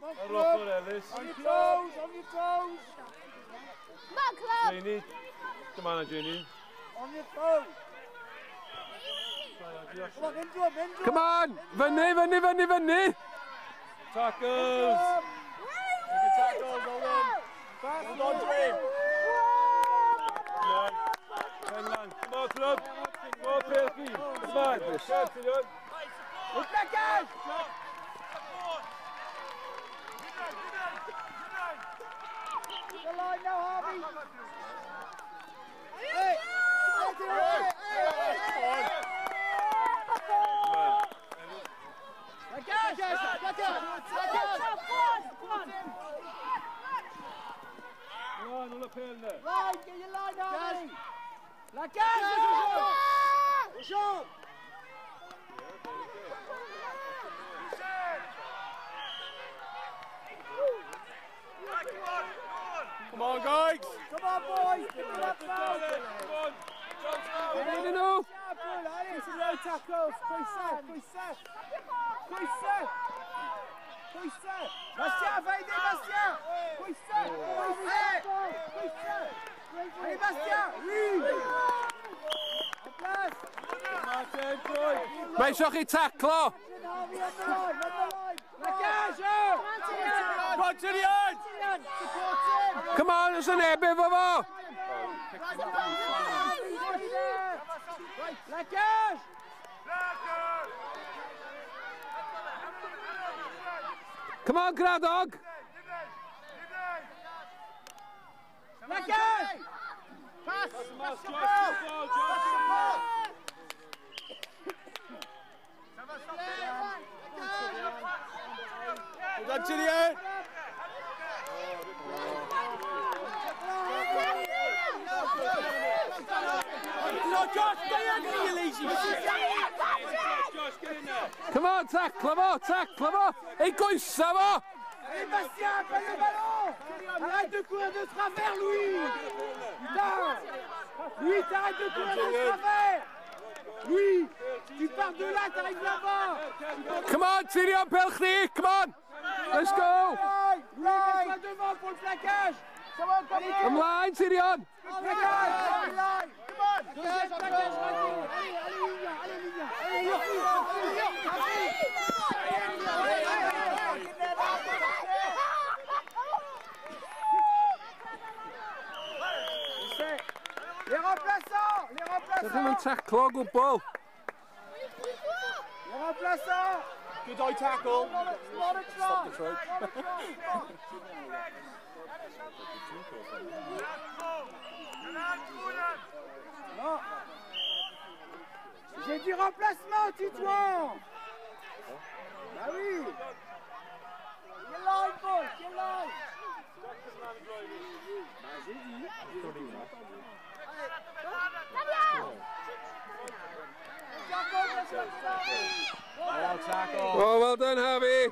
Club. On your toes, on your toes. Come on, club. Janie. Come on, Janie. On your toes. Come on, into him, into him. Come on. Fyny, fyny, fyny, fyny. Tackles. Tackles, hold on. Hold on to him. Come on, club. Come on, Perky. Come on. Au plaquage. The line now, Harvey. Hey! Hey! Hey! Plaquage! Plaquage! Plaquage! Come on! Line, get your line, Harvey! Plaquage! Jean! Come on, guys! Come on, boys! Pick it up now! Come on! No! Allez, tackles! Pwysau, pwysau! Pwysau! Pwysau! Bastien, va aider Bastien! Pwysau! Pwysau! Pwysau! Allez, Bastien! Oui! En place! Mae eisiau chi taclo! La cage! Come on, Tyrion! Come on, os yn neb efo fo! La cage! Come on, Gradog! La cage! Pass! Pass your ball! Pass your ball! Well done, Tyrion! No, Josh, stay on here, you lazy shit! Josh, get in there! Come on, tackle fo, tackle fo! Ei, goesa fo! Allez, Bastien, prends le ballon! Arrête de courir de travers, Louis! Putain! Louis, t'arrêtes de courir de travers! Louis, tu pars de là, t'arrives là-bas! Come on, Tyrion, pel chdi, come on! Let's go! Louis, mets-toi devant pour le plaquage! Ymlaen, Tyrion! Plaquage! Deuxième plaquage raté! Allez, allez, Lilia, allez, Lilia! Allez, allez, Les remplaçants! Les remplaçants! Dydyn nhw'n taclo o gwbl! Les remplaçants! Good eye tackle! Not a try! Stop the trope. Non. J'ai dit remplacement, Titouan. Bah oui. Get line, boys, get line. Bah j'ai dit. Oh, well done, Harvey.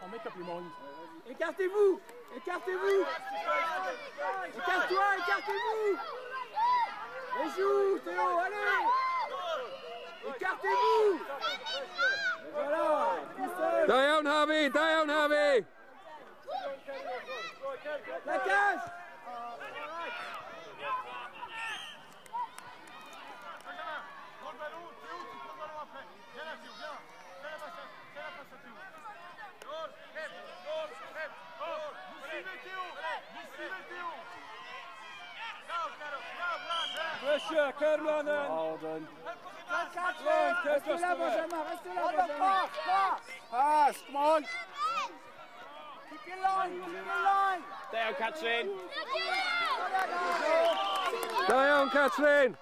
I'll make up your mind. Écartez-vous! Écartez-vous! Écarte-toi, écartez-vous! Les joues, Théo, allez! Écartez-vous! Voilà! Down, Harvey! Down, Harvey! La cage! Pressure, Caroline. Well done. Reste là, Benjamin, reste là, Benjamin. Pass, come on. Keep your line, keep your line. Down, Catherine. Down, Catherine.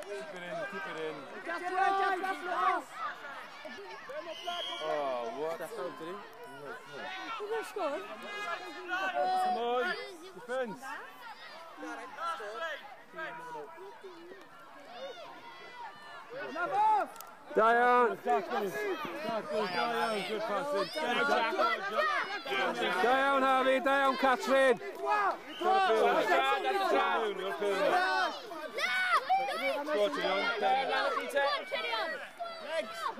Keep it in, keep it in. Écarte-toi, écarte-toi, Florence. Oh, what? Come on, defence. On avance! Diane! Tackles, Diane, good passing. Down, Harvey, down, Catherine!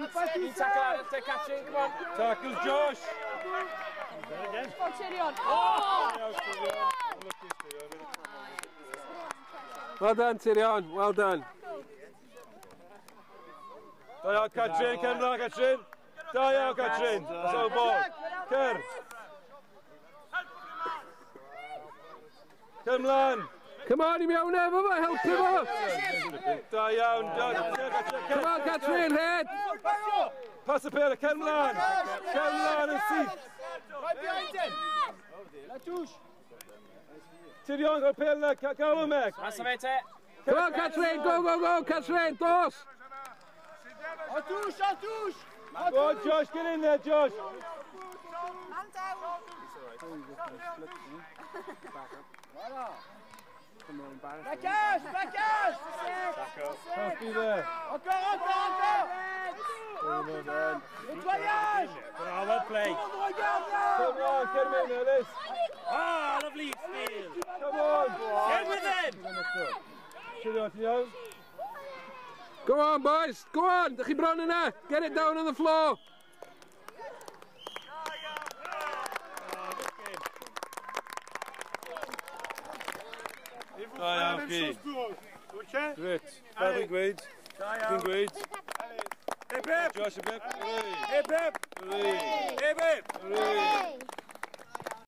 Pas tout seul. Catching, come on. Tackles, Josh. Oh, Tyrion. Oh! Well done, Tyrion. Well done. Da iawn, Catrin. Cer mlaen, Catrin. Da iawn, Catrin. That's our ball. Cer. Cer mlaen. Come on, i mewn efo fo, helpu fo. Da iawn. Come on, Catrin, head. Pass y bêl, cer mlaen. Cer mlaen yn syth. Right behind him. La touche. Tyrion, gael pêl na, gael o Meg. Come on, Catrin, go, go, go, Catrin, dos. En touche, en touche. Go on, Josh, get in there, Josh. Voilà. Plaquage, plaquage. Pass there. Encore, encore, encore. Nettoyage. Well played. Tout le monde regarde là. Come on, get him in, Ellis. Ah, lovely steal. Come on. Get with him. Tyrion, ti'n iawn? Go on, boys, go on. Dych chi bron yna. Get it down on the floor. Da iawn chi. Gret. Fel fi'n gweud. Fi'n gweud. Hip hip! Josh, hip hip. Hip hip! Hooray. Hip hip! Hooray.